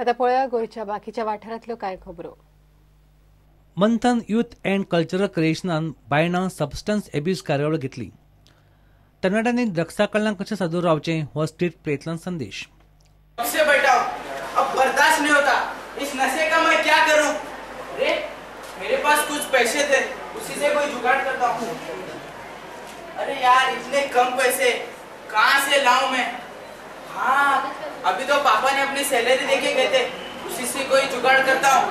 आता पळोवया गोंयच्या बाकीच्या वाठारांतल्यो कांय खबरो. मंथन युथ अँड कल्चरल क्रिएशनान बायणा सबस्टन्स एब्यूज कार्यावळ घेतली. तरणाट्यांनी ड्रग्सा कडल्यान कशें सादूर रावचें हो स्ट्रीट प्लेंतल्यान संदेश. से बैठा अब बर्दाश्त नहीं होता, इस नशे का मैं क्या करूं? अरे मेरे पास कुछ पैसे थे, उसी से कोई जुगाड़ करता हूँ. अरे यार इतने कम पैसे कहाँ से लाऊं मैं? हाँ अभी तो पापा ने अपनी सैलरी देके गए थे, उसी से कोई जुगाड़ करता हूँ.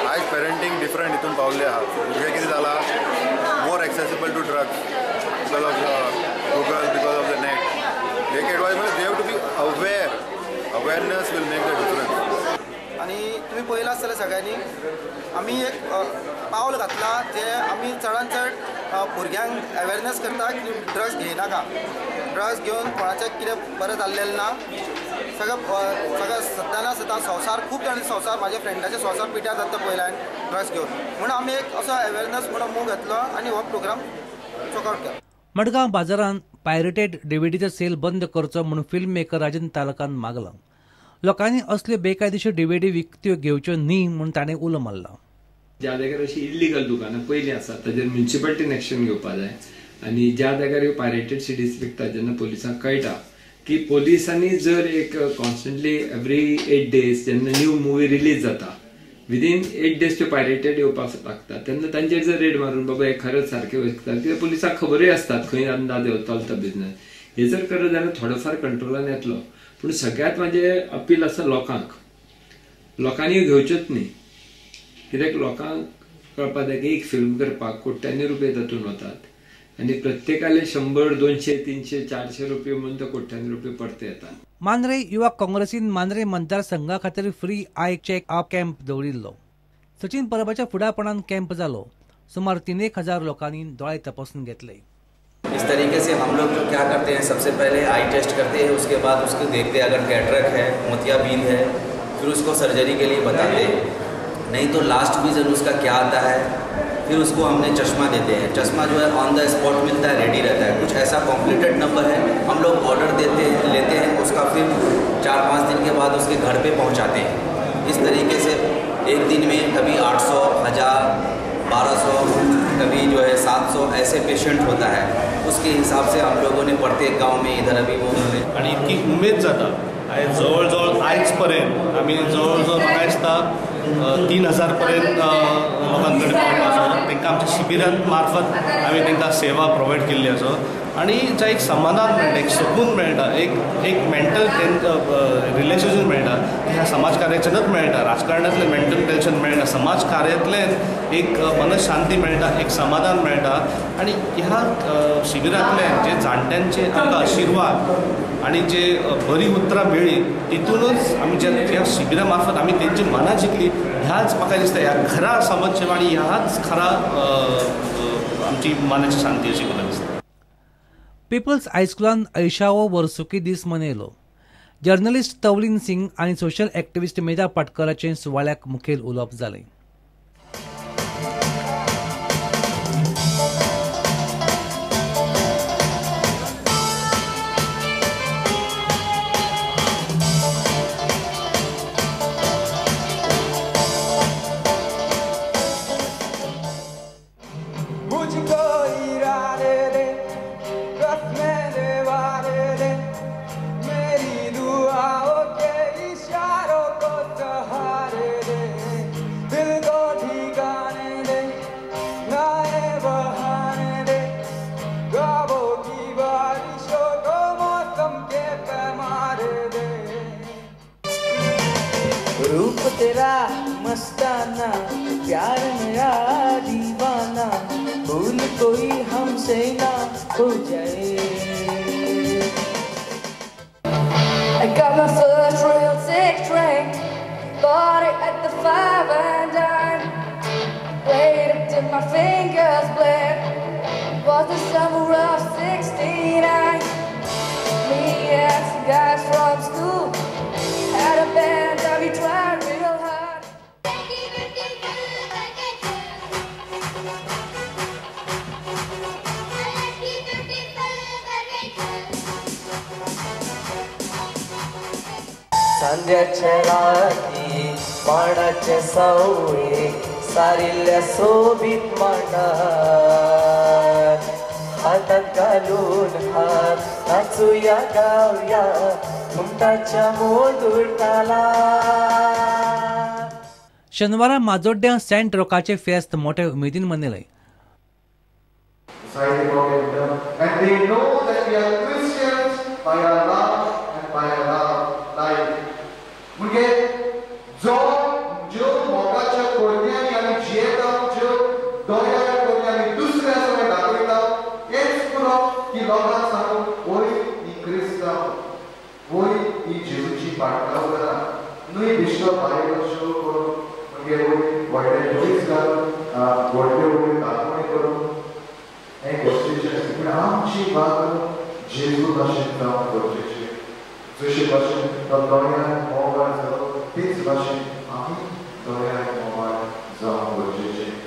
आज पेरेंटिंग डिफरंट हितून पावल्ले आहा. भुरगे कितें जाला more accessible to drugs because of Google, because of the net. एक एडवायस म्हणजे they have to be aware. Awareness will make the difference. आनी तुमी पळयलां आसतलें सगळ्यांनी, आमी एक पावल घातलां जें आमी चडान चड भुरग्यांक अवेरनेस करता की ड्रग्स घेयनाका. ड्रग्स घेवन कोणाचें कितें बरें जाल्लें ना. सगळें सगळें सद्दां ना सदां संवसार खूब जाणांचे संवसार, म्हाज्या फ्रेंडाचे संवसार पिड्ड्यार जाता पळयला हांवें ड्रग्स घेवन. म्हणून आमी एक असो अवेरनेस म्हणून मूव घेतलो आनी हो प्रोग्राम चॉकआवट केलो. मडगांव बाजारांत पायरेटेड डीव्हीडीचो सेल बंद करचो म्हणून फिल्म मेकर राजेंद्र तालकान मागलां. लोकांनी असल्यो बेकायदेशीर डीव्हीडी विकत्यो घेवच्यो न्ही म्हूण ताणें उलो मारला. ज्या जाग्यार अशी इल्लिगल दुकानां पयलीं आसात ताजेर म्युनिसिपालिटीन एक्शन घेवपा जाय आनी ज्या जाग्यार ह्यो पायरेटेड सिडीज विकतात जेन्ना पोलिसांक कळटा की पोलिसांनी जर एक कॉन्स्टंटली एवरी 8 डेज जेन्ना न्यू मुवी रिलीज जाता विदीन 8 डेज त्यो पायरेटेड येवपाक लागता तेन्ना तांचेर जर रेड मारून बाबा हे खरेंच सारके विकतात कित्याक पोलिसांक खबरूय आसतात खंय अंदाज चलता बिजनेस. हे जर करत जाल्यार थोडो फार कंट्रोलान येतलो. पूण सगळ्यांत म्हाजें अपील आसा लोकांक, लोकांनी घेवच्योच न्ही कित्याक लोकांक कळपा जाय की एक फिल्म करपाक कोट्यांनी रुपये तातूंत वतात आनी प्रत्येकाले 100, 200, 300, 400 रुपये म्हणून ते कोट्यांनी रुपये परते येतात. मांद्रे युवा काँग्रेसीन मांद्रे मतदारसंघा खातीर free eye check up camp दवरिल्लो. सचिन परबाच्या फुडारपणान कॅम्प जालो. सुमार 3,000 लोकांनी दोळे तपासून घेतले. इस तरीके से हम लोग जो क्या करते हैं, सबसे पहले आई टेस्ट करते हैं, उसके बाद उसको देखते हैं अगर कैटरक है, मोतियाबिंद है, फिर उसको सर्जरी के लिए बताते हैं. नहीं तो लास्ट विजन उसका क्या आता है, फिर उसको हमने चश्मा देते हैं. चश्मा जो है ऑन the spot मिलता है, रेडी रहता है. कुछ ऐसा कॉम्प्लीटेड नंबर है, हम लोग ऑर्डर देते हैं, लेते हैं उसका, फिर 4-5 दिन के बाद उसके घर पे पहुंचाते हैं. इस तरीके से एक दिन में कभी 800, 1000, 1200, कभी जो है 700 ऐसे पेशेंट होता है. उसके हिसाब से हम लोगों ने प्रत्येक गाँव में इधर अभी वो आणि इतकी उमेद जाता. आयज जवळ जवळ आयज पर्यंत आमी जवळ जवळ म्हाका दिसता 3000 पर्यंत लोकां कडेन पावलो आसा. तांकां आमच्या शिबिरां मार्फत आमी तांकां सेवा प्रोवायड केल्ली आसा आनी जें एक समाधान मेळटा, एक सकून मेळटा, एक एक मेंटल रिलॅक्सेशन मेळटा, ह्या समाज कार्याच्यानूच मेळटा. राजकारणांतलें मेंटल टेन्शन मेळटा, समाज कार्यांतल्यान एक मनशांती मेळटा, एक समाधान मेळटा. आनी ह्या शिबिरांतल्यान जे जाणट्यांचे आमकां आशिर्वाद आनी जे बरी उतरां मेळ्ळी तितूनच आमी ज्या ह्या शिबिरा मार्फत आमी तेंची मनां जिखली. ह्याच म्हाका दिसता ह्या खरा समाजसेवा आनी ह्याच खरा आमची मनाची शांती अशी म्हाका दिसता. पीपल्स हायस्कुलान ऐशावो वर्सुकी दीस मनयलो. जर्नलिस्ट तवलीन सिंग आनी सोशल एक्टिविस्ट मेधा पाटकराचें सुवाळ्याक मुखेल उलोवप जालें. रूप तेरा मस्ताना, प्यार मेरा दीवाना, भूल कोई हमसे ना हो जाए. I got my first real sick drink, bought it at the 5 and dime. Waited till my fingers bled. Was the summer of '69. Me and some guys from school had a band and we tried real hard. सांध्याच्या राती माडाचे सावळे सारिल्ल्या सोबीत मांडार हातात घालून हात नाचूया गावया घुमटाच्या मोदूर तालार. शेनवारा माजोड्ड्यां Saint रॉकाचे फेस्त मोठे उमेदीन मनयलें. And they know that we are Christians by our love and by our life. म्हणजे जो ज्यो मोगाच्या कोरण्यांनी आमी जियेता, ज्यो दोळ्याच्या कोरण्यांनी दुसऱ्या सगळें दाखयता, हेच पुरो की लोकांक सांगून वय ही क्रिस्तांव, वय ही जेजूची पाटकावरां न्हय बेश्टो भायलो शो करून म्हणजे वय व्हडले ड्रेस घालून व्हडले व्हडले दाखोवणी करून हें गरजेचें आसता. पूण आमची वागणूक जेजू भाशेन जावंक गरजेचें. जशे भाशेन तो दोळ्यान मोगाळ जालो तेच भाशेन आमी दोळ्यान मोगाळ जावंक गरजेचें.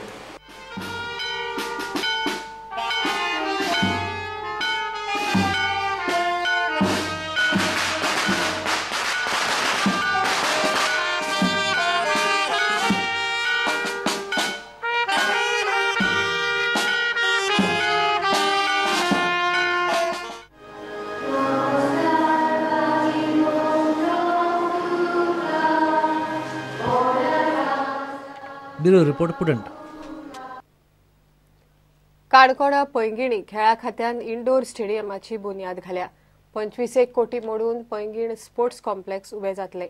Bureau report Prudent. Canacona Poinguinim खेळा खात्यान इंडोर स्टेडियमाची बुन्याद घाल्या. 25 कोटी मोडून पैंगीण स्पोर्ट्स कॉम्प्लेक्स उबे जातले.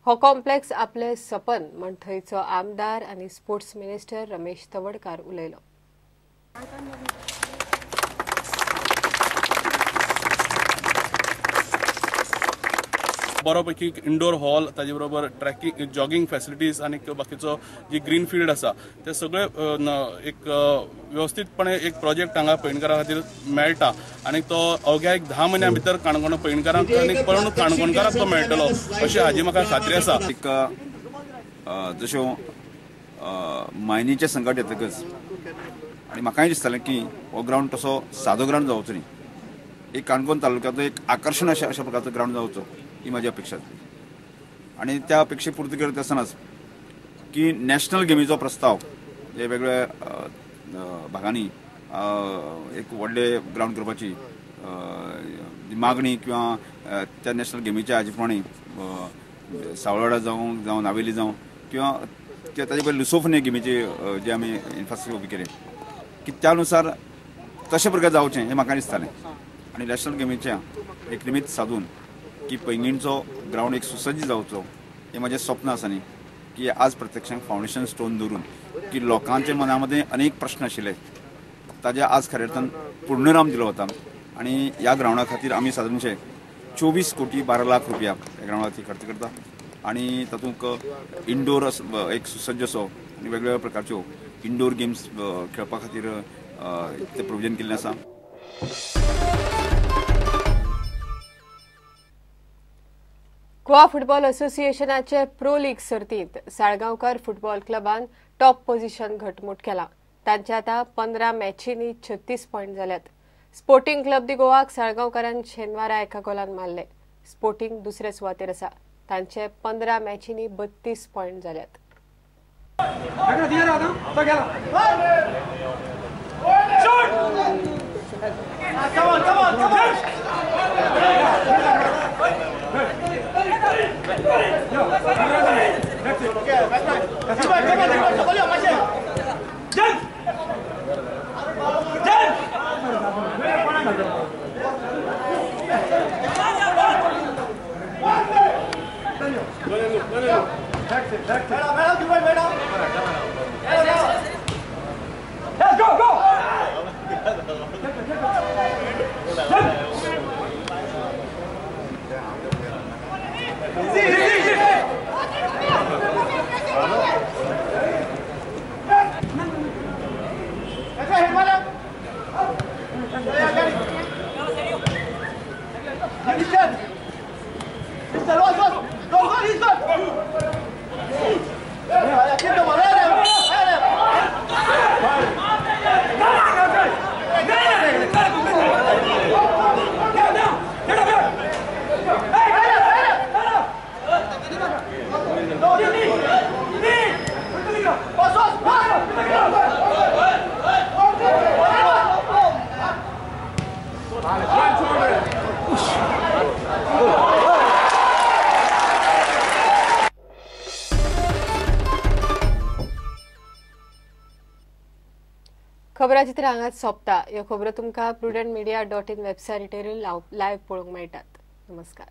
हो कॉम्प्लेक्स आपले सपन म्हण थंयचो आमदार आनी स्पोर्ट्स मिनिस्टर रमेश तवडकार उलयलो. बरोपैकी इंडोर हॉल, ताजे बरोबर ट्रॅकिंग, जॉगिंग फॅसिलिटीज आनी बाकीचो जी ग्रीन फिल्ड आसा ते सगळे एक व्यवस्थीतपणे एक प्रोजेक्ट हांगा पैंगीणकारां खातीर मेळटा आनी तो अवघ्या एक 10 म्हयन्यां भितर काणकोण पैंगीणकारांक आनी पूर्ण काणकोणकारांक तो मेळटलो अशी हाजी म्हाका खात्री आसा. एक जश्यो मायनीचें संकट येतकच आनी म्हाकाय दिसतालें की हो ग्रावंड तसो सादो ग्रावंड जावचो न्ही, एक काणकोण तालुक्यांतलो एक आकर्शण अशा अशा प्रकारचो ग्रावंड जावचो ही म्हाजी अपेक्षा आसली. आनी त्या अपेक्षे पूर्ती करत आसतनाच की नॅशनल गेमीचो प्रस्ताव जे वेगवेगळ्या भागांनी एक व्हडले ग्रावंड करपाची मागणी किंवा त्या नॅशनल गेमीच्या हाजे प्रमाणे सावळवाडा जावं जावं नावेली जावं किंवा ताजे पयलीं लुसोफोनिया गेमीचे जे आमी इन्फ्रास्ट्रक्चर उबी केलें की त्या नुसार तशें प्रकार जावचें हें म्हाका दिसतालें. आनी नॅशनल गेमीच्या एक निमित्त सादून की पैंगीणचो ग्रावंड एक सुसज्ज जावचो हें म्हाजें स्वप्न आसा न्ही की आज प्रत्यक्षान फावंडेशन स्टोन दवरून की लोकांच्या मना मदें अनेक प्रश्न आशिल्ले ताजे आज खऱ्या अर्थान पूर्णविराम दिलो वता. आनी ह्या ग्रावंडा खातीर आमी सादारणशे 24 कोटी 12 लाख रुपया ह्या ग्रावंडा खातीर खर्च करता आनी तातूंत इंडोर एक सुसज्ज असो आनी वेगवेगळ्या प्रकारच्यो इंडोर गेम्स खेळपा खातीर ते प्रोविजन केल्लें आसा. गोवा फुटबॉल असोसिएशनाचे प्रो लीग सर्तींत साळगांवकर फुटबॉल क्लबान टॉप पोझिशन घटमूट केला. तांचे आतां 15 मॅचींनी 36 पॉयंट जाल्यात. स्पोर्टिंग क्लब दी गोवाक साळगांवकारान शेनवारा 1 गोलान मारले. स्पोर्टिंग दुसरे सुवातेर आसा. तांचे 15 मॅचींनी 32 पॉयंट जाल्यात. खबराचित्र हांगाच सोंपता. ह्यो खबरो तुमकां prudentmedia.in वेबसायटीर लायव्ह पळोवंक मेळटात. नमस्कार.